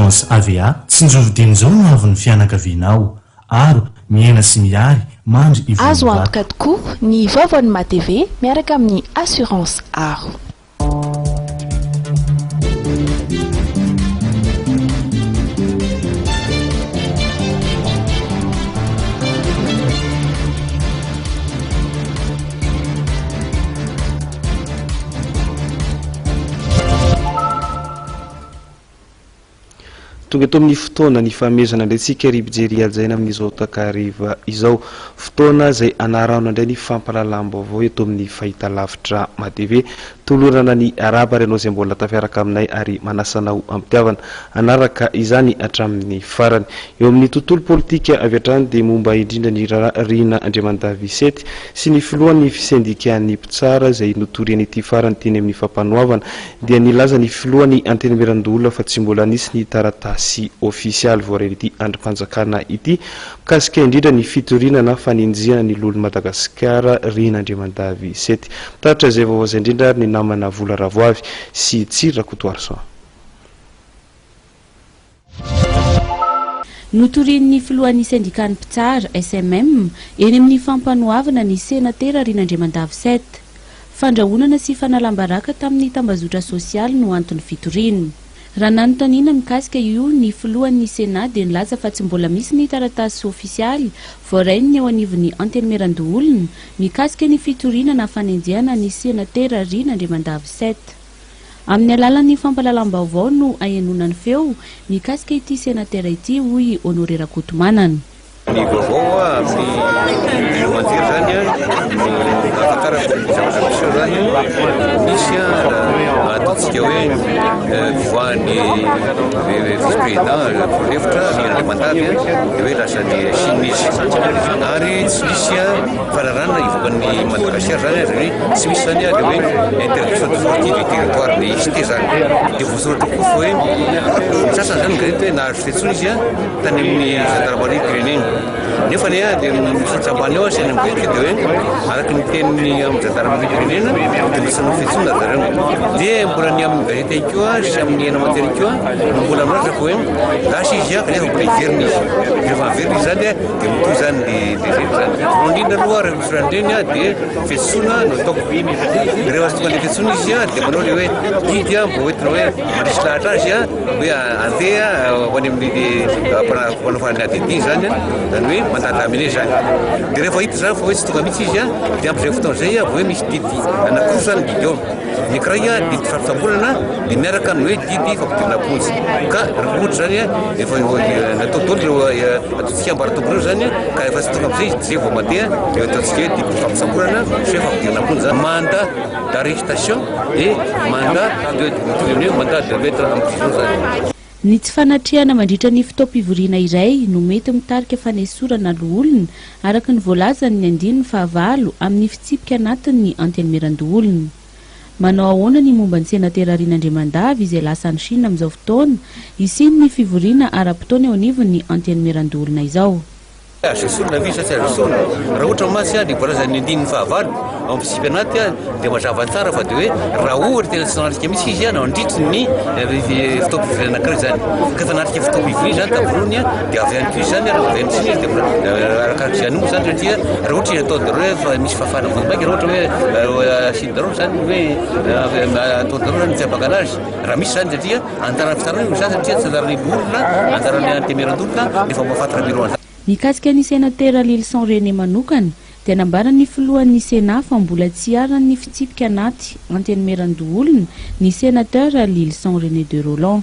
Assurance AVA, tsinjovy dieny izao ny hoavin'ny fianakavianao. Aro, miaina sy mihary, mandry ivon'ny Azo vato. antoka tokoa ny vaovaon'ny MaTv miaraka amin'ny Assurance Aro. Tonga eto amin'ny fotoana ny fahamezana indray tsika ry mpijery hajaina amin'izao takariva izao. Fotoana izay anarahana indray ny fampahalalam-baovao eto amin'ny fahitalavitra MaTv. Tolorana ny arahaba ary ianao izay mbola tafiaraka aminay ary manasa anao am-pitiavana hanaraka izany hatramin'ny farany. Eo amin'ny tontolo politika avy hatrany dia momba indrindra ny raharaha Rina Andriamandavy Sety sy ny filohan'ny sendikan'ny mpitsara izay notorian'ity farany teny amin'ny fampanoavana dia nilaza ny filohan'ny Antenimierandoholona fa tsy mbola nisy ny taratasy ofisialy voarain'ity andrim-panjakana ity mikasika indrindra ny fitoriana na fanenjehana ny loholon'i Madagasikara Rina Andriamandavy Sety. Mitatitra izay vaovao izay indrindra ary ny namana Vola Ravoavy sy Tsiry Rakotoarison. Notorian'ny filohan'ny sendikan'ny mpitsara, SMM, eny amin'ny fampanoavana ny senatera Rina Andriamandavy Seth. Fandrahonana sy fanalam-baraka tamin'ny tambazotra sosialy no anton'ny fitoriana. Raha nanontaniana mikasika io ny filohan'ny Sénat dia nilaza fa tsy mbola misy ny taratasy ofisialy voarain'ny eo anivon'ny Antenimierandoholona mikasika ny fitoriana na fanenjehana ny senatera Rina Andriamandavy Seth. Amin'ny alalan'ny fampahalalam-baovao no ahenoana ny feo mikasika ity senatera ity, hoy i Honoré Rakotomanana. Ny vaovao amin'ny haino aman-jery izany no ahafantarako ny zavatra miseho izany. Misy ataontsika hoe fivoahan'ny vice président filoha lefitra Rina Andriamandavy dia hoe lasa any Chine izy ary tsy nisy Fanarahana hivoakan'i Madagasikara zany zany hoe tsy misy zany le hoe interdiction de sortie du territoire le ICT zany. Dia voasoratra koa fa hoe ny sasany zany gazety hoe nahazo fiantsoana izy tany amin'ny gendarmerie pirenena. Nefa anie dia misoratra ambany eo sy any amin'ny gazety dia hoe araka ny tenin'ny amin'ny gendarmerie pirenena dia mbola tsy nanao fiantsoana ry zareo. Dia mbola ny amin'ny gazety ihany koa sy amin'ny haino aman-jery ihany koa no mbola milaza fa hoe lasa izy kanefa mbola hiverina izy. Rehefa miverina izy zany dia mitohy zany le le rehetra zany. Voalohany indrindra aloha rehefa misy olona an'ireny dia fiantsoana no ataoko. Rehefa tonga le fiantsoana izy dia manao le hoe didy mba hoentina hoe mandresy lahatra azy hoe andeha ho any amin'ny mpanao fanadihadiana zany, zany hoe mandat d'amener zany. Dia rehefa hita zany fa hoe tsy tonga mihitsy izy dia amin'izay fotoana izay vao hoe misy didy anankiroa zany didy eo. Ny ankiray didy fampisamborana dia miaraka amin'ny hoe didy fampidirana am-ponja. Ka rehefa ohatra zany efa natao daholo ireo ataontsika ambaratonga ireo zany ka efa tsy tonga amin'izay izy dia vao mandeha eo ataontsika hoe didy fampisamborana sy hoe fampidirana am-ponja. Mandat d'arrestation et mandat de mitovy amin'ny hoe mandat de mettre en prison zany. Ny tsy fanatrehana mandritra ny fotoam-pivoriana iray no mety mitarika fanesorana loholona, araka ny voalazan'ny andininy fahavalo amin'ny fitsipika anatin'ny Antenimierandoholona. Manao ahoana ny momba ny Senatera Rina Andriamandavy izay lasa any Chine amin'izao fotoana hisian'ny fivoriana ara-potoana eo anivon'ny Antenimierandoholona izao? Azo esorina ve sa tsy azo esorina? Raha ohatra mantsy ny voalazan'ny andininy fahavalo ao amin'ny fitsipika anaty dia mazava tsara fa dia hoe raha ohatra tena tsy nanatrika mihitsy izy nandritry ny fotoam-pivoriana anankiray izany. Ka efa nanatrika fotoam-pivoriana izany tamin'ny voalohany dia avy any koa izy izany ary avy any Chine izy dia mbola arakaraka izany moa izany satria raha ohatra izy ataon-dry zareo hoe misy fahafahana vonjimaika raha ohatra hoe asian-dry zareo izany hoe ataon-dry zareo izany ny tsy ampakana azy raha misy izany satria Anjaran'ny fitsarana io izany satria tsy anjaran'ny loholona, anjaran'ny antenimierandoholona ny efa mahafantatra mialoha an'izany. Mikasika ny Senatera Lylison René manokana dia nambaran'ny filohan'ny Sénat fa mbola tsy iharan'ny fitsipika anaty Antenimierandoholona ny Sénateur Lylison René de Rolland.